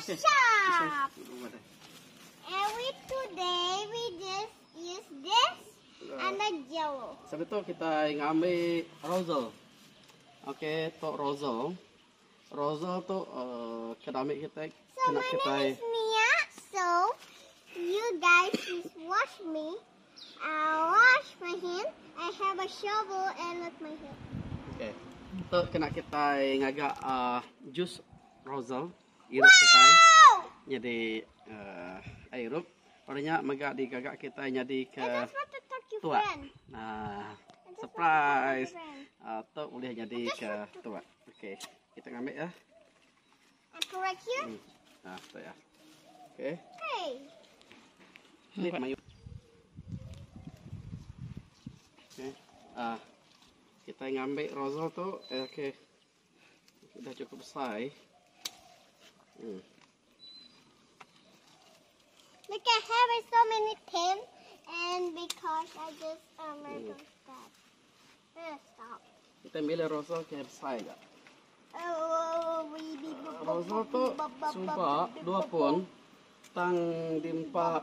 Okay. shop. And we today we just use this and the jello. Sebab tu kita ngambil rosal. Okay, tu rosal. Rosal tu uh, kena ambil kita So kena my kita name is Mia. So you guys just wash me. I wash my hand. I have a shovel and with my hand. Okay. Tu kena kita ngagak uh, jus rosal. Irup kita. Wow! Jadi uh, irup. Orangnya megak digagak kita jadi ke I just want to talk to tuak. friend. Nah, I just want to talk to surprise. friend. Tu boleh jadi ke tuak. Okey, kita ngambil ya. And put right here. Nah, tu ya. Okey. Hey. Ni mayu. Okey. Ah, kita ngambil rosal tu, eh, okey. Sudah cukup besar. Look, I have so many pins, and because I just I don't stop. Stop. Kita ambil rosal ke besar je. Oh, we be Rosal tu suba dua pun tang dimpa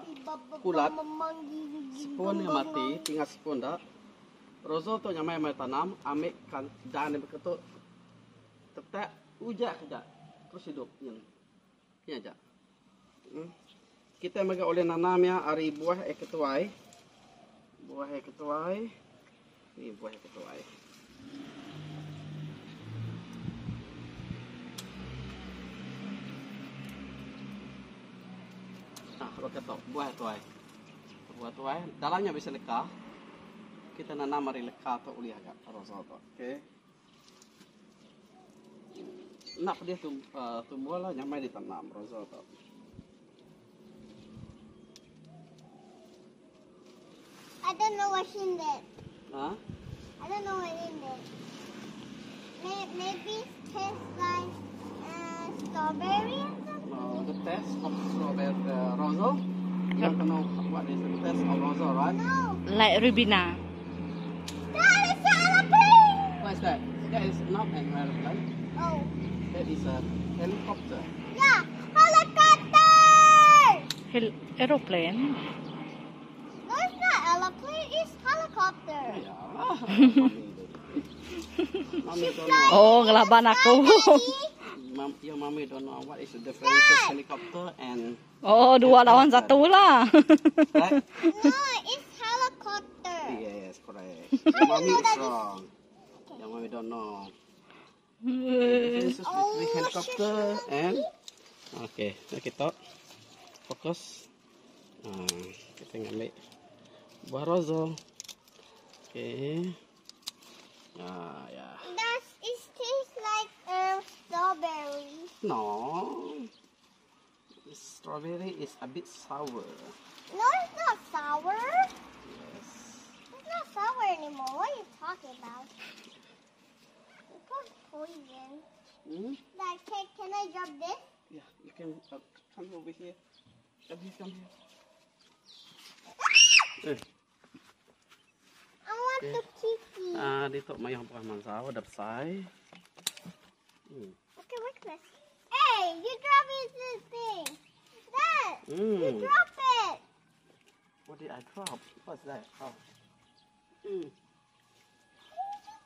kulat sepun yang mati tinggal sepun dah. Rosal tu nyamai mai tanam ambil kan dan dia beketuk tetek ujak kejap terus hidup ni. Ni aja. Kita mega oleh nanam ya ari buah e ketuai. Buah e ketuai. Ni buah e ketuai. Nah, kalau kata buah tuai. Buah tuai dalamnya bisa leka. Kita nanam ari leka tu boleh agak rosal tu. Okey. Nak dia tumbuh lah nyamai ditanam rosal tu. I don't know what's in it. Ha? I don't know what's in it. Maybe it tastes like strawberry or something. No, the taste of strawberry rosal. You don't know what is the taste of rosal, right? No. Like Ribena. That is an airplane. What is that? That is not an airplane. Oh. That is a helicopter. Yeah, helicopter. Aeroplane. No, it's not airplane. It's helicopter. Yeah. Mommy don't know. Oh, ngelaban aku. Mom, your mommy don't know what is the difference of helicopter and Oh, dua lawan satu lah. right? No, it's helicopter. Yes, correct. Your mommy is wrong. Your mommy don't know. The difference between helicopter and okay, kita fokus. Kita ngambil buah rosal. Okay. Ah, ya. Does it taste like strawberry? No. Strawberry is a bit sour. No, it's not sour. Yes. It's not sour anymore. What are you talking about? It's called poison. Dad, can I drop this? Yeah, you can come over here. Come here, come here. I want to kiki. Dito may buah mansa, udah besar. Okay, wait this. Hey, you drop this thing. Dad, you drop it. What did I drop? What's that? Oh. You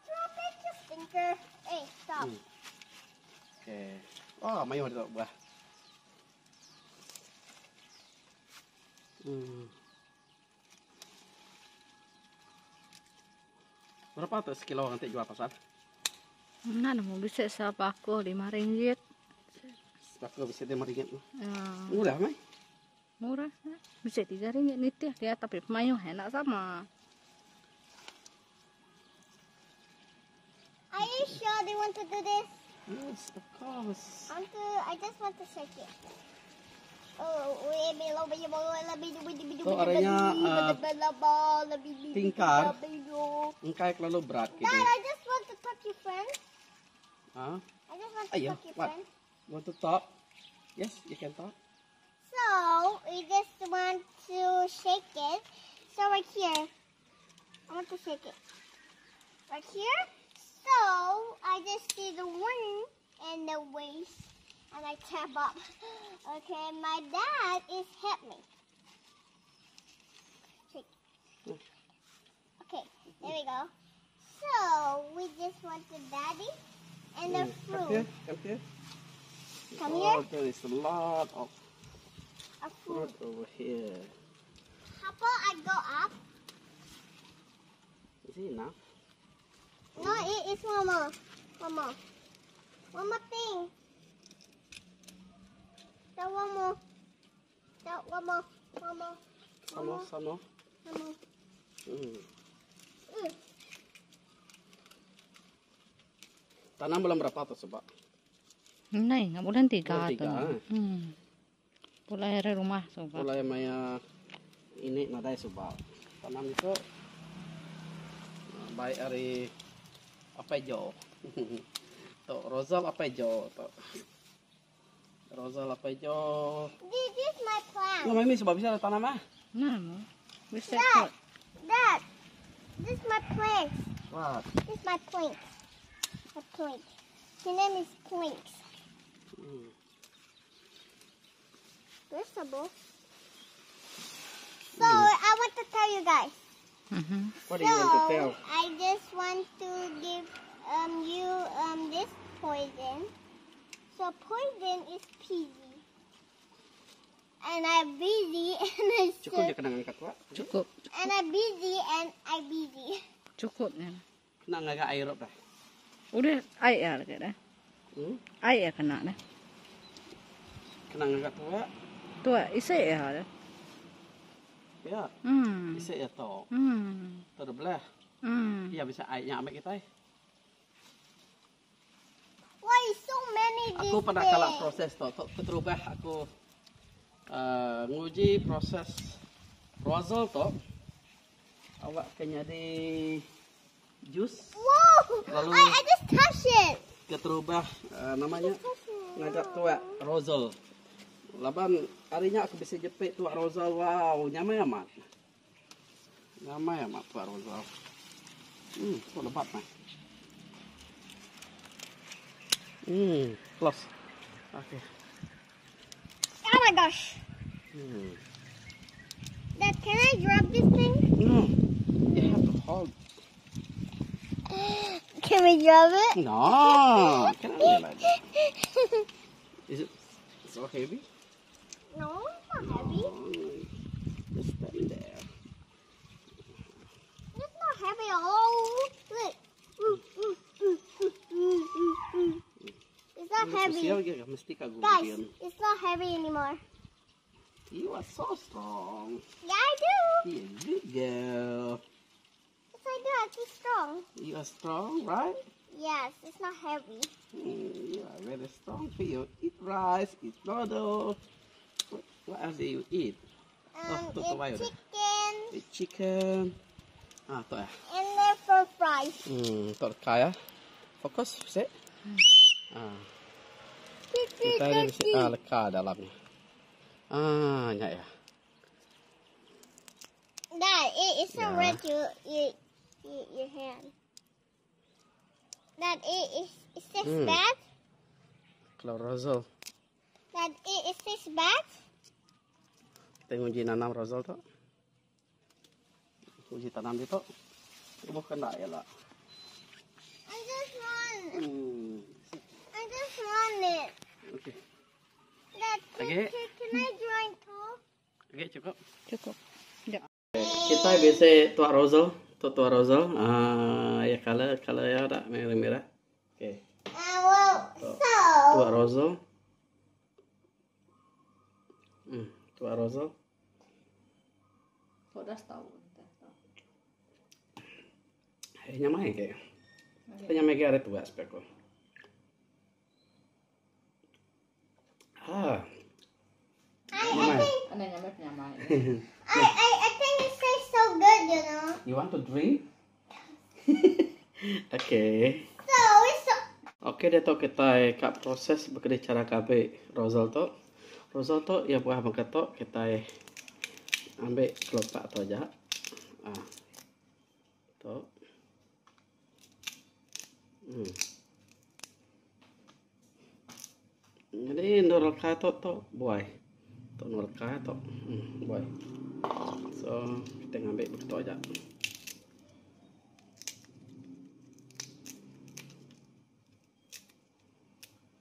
drop it, you stinker. Hey, stop. Okay. Oh, may dito buah. Berapa tuh sekilo nanti jual pasar? Mana mau bisa siapa aku 5 ringgit. Aku bisa 5 ringgit. Ya. Murah, Mai? Murah. Bisa 3 ringgit nih teh dia, tapi mayu enak sama. Are you sure they want to do this? Yes, of course. I just want to shake it. Oh, So, artinya, tingkar. Engkai terlalu berat gitu. Dad, I just want to talk to your friend. Huh? I just want to Ayo, talk to your what? friend. You want to talk? Yes, you can talk. So, we just want to shake it. So, right here. I want to shake it. Right here. So, I just see the one and the waist. And I tap up. Okay, my dad is help me. Okay, there we go. So we just want the daddy and the fruit. Come here, come here. Come oh, here. There is a lot of A fruit. fruit over here. How about I go up? Is it enough? No, it is one more. One more. One more thing. That one more. That one more. One more. Some more, some more. One more. Tanam bulan berapa tu sebab? Nai, ngak bulan 3 Bulan 3, tu. eh. Pulai hari rumah suba. Mulai maya ini nadai sebab. Tanam itu baik hari apa jo. Tok Rosal apa jo tok. Rosal apa jo. This is my plant. Nggak mami sebab bisa tanam ah. Nah, mo. Bisa Dad, kot. Dad, this is my plant. What? This is my plant. My plant. His name is Planks. Vegetable. So I want to tell you guys. What do you want to So, tell? I just want to give you this poison. So poison is peasy. And I'm busy and I Cukup said, je kena ngangkat wak. Cukup. and I'm busy and I busy. Cukup ni. Kena ngagak air dah. Udah air ya dekat dah. Air ya kena dah. Kena ngangkat tuak. Tu isi ya dah. Ya. Isi ya tok. Terbelah. Ya bisa airnya ambil kita. Why so many this Aku pernah kalah thing? proses tok. Tok keterubah aku nguji proses Rosal tok. Awak kena di jus. Whoa! Lalu- I just touch it. Keterubah namanya Touch it. ngajak tuak Rosal. Laban harinya aku bisa jepit tuak Rosal. Wow, nyamai amat. Nyamai amat tuak Rosal. Tu lebat mah. Close. Okay. Oh my gosh. Dad, can I drop this thing? No. You have to hold. Can we drop it? No, cannot be like that. Is it so heavy? No, it's not heavy. Oh, just stand there. It's not heavy at all. Look. It's not heavy. Sosial ke mesti kagum Guys, it's not heavy anymore. You are so strong. Yeah, I do. You a good girl. Yes, I do. I'm too strong. You are strong, right? Yes, it's not heavy. You are very strong. You eat rice, eat noodle. What else do you eat? Oh, tu Eat tu bayar dah. chicken Eat chicken. Ah, tu eh. and then for fries. Tu kaya. Fokus, set. Ah. Kita ada bisi leka dalamnya. Ah, nyak ya. Dad, it is so Yeah. red you your hand. Dad, it is is this bad? Kalau Rosal. Dad, it is this bad? Kita nguji nanam Rosal tu. Uji tanam dia tu. Bukan tak ya lah. I just want. I just want it. Okay. Dad, Okay. can I join too? Okay, cukup. Cukup. Ya. Kita biasa tuak Rosal, tuak Rosal. Ah, ya color color ya tak merah-merah. Okay. Well, so Tuak Rosal. Tuak Rosal. Kok dah tahu. Eh, nyamai ke? Kita nyamai ke ada tuak speko. Ah. I think Aneh nyamai penyamai. I think it tastes so good, you know. You want to drink? Okay. So it's so Okay, dia tahu kita kat proses bekerja cara kabe Rosal tu. Rosal tu ya buah bangka tu kita ambil kelopak tu aja. Ah. Tu. Jadi endur lekai tu tu buai. Tu endur lekai tu. Hmm, buai. So kita ngambi begitu aja.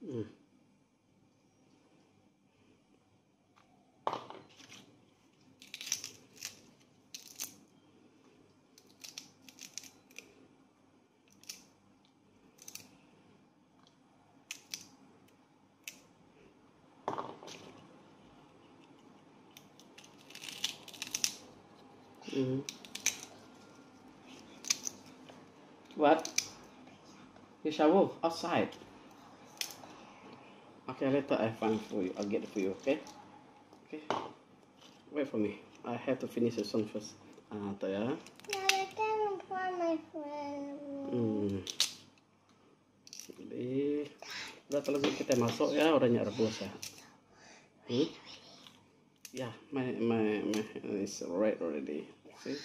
Hmm. What? You shower outside. Okay, later I find for you. I'll get it for you, okay? Okay. Wait for me. I have to finish the song first. Ah, tu ya. Now I can find my friend. Jadi, udah terlalu kita masuk ya, orangnya rebus ya. Yeah, my is red already. See?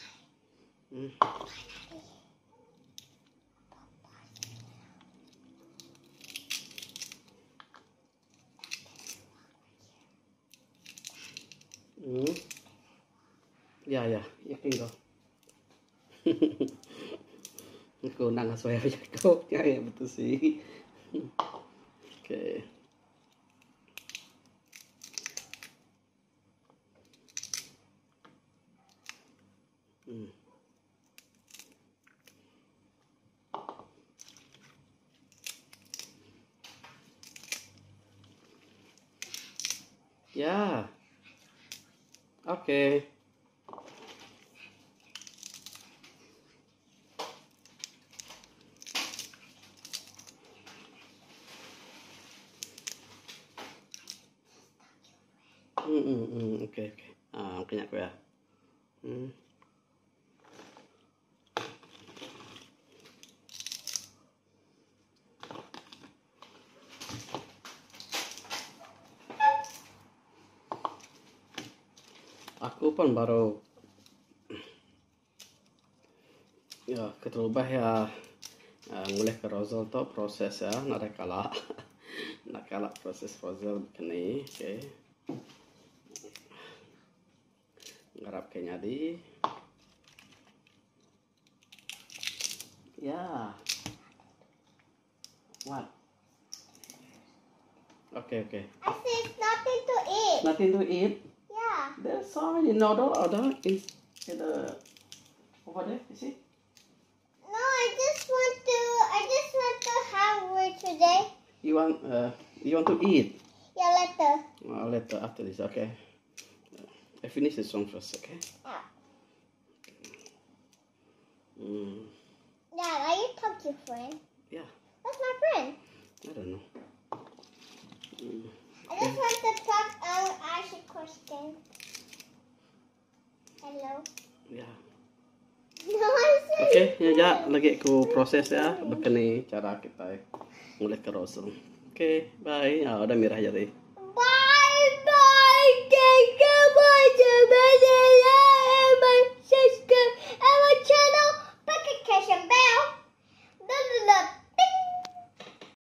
Ya, ya, ya can go. Aku nak ngasuh ya aku. Ya, ya betul sih. Okay. Ya. Okay. Okay, okay. Kena aku ya. Aku pun baru ya keterubah ya ngulih ke Roselle tu proses ya nadai kala nak kala proses Roselle keni okey ngarap ke nyadi ya what okay okay I see nothing to eat. Nothing to eat? Yeah. There's so many noodle order in the over there, you see? No, I just want to hungry today. You want to eat? Yeah, later. Oh, later after this, okay. I finish the song first, okay? Yeah. Dad, are you talking to friend? Yeah. That's my friend. I don't know. I just want to talk and ask a question. Hello. Yeah. No, I said Okay, ya, ya, lagi aku proses ya, begini cara kita mulai ke Roselle. Okay, bye. Ya, udah merah jadi.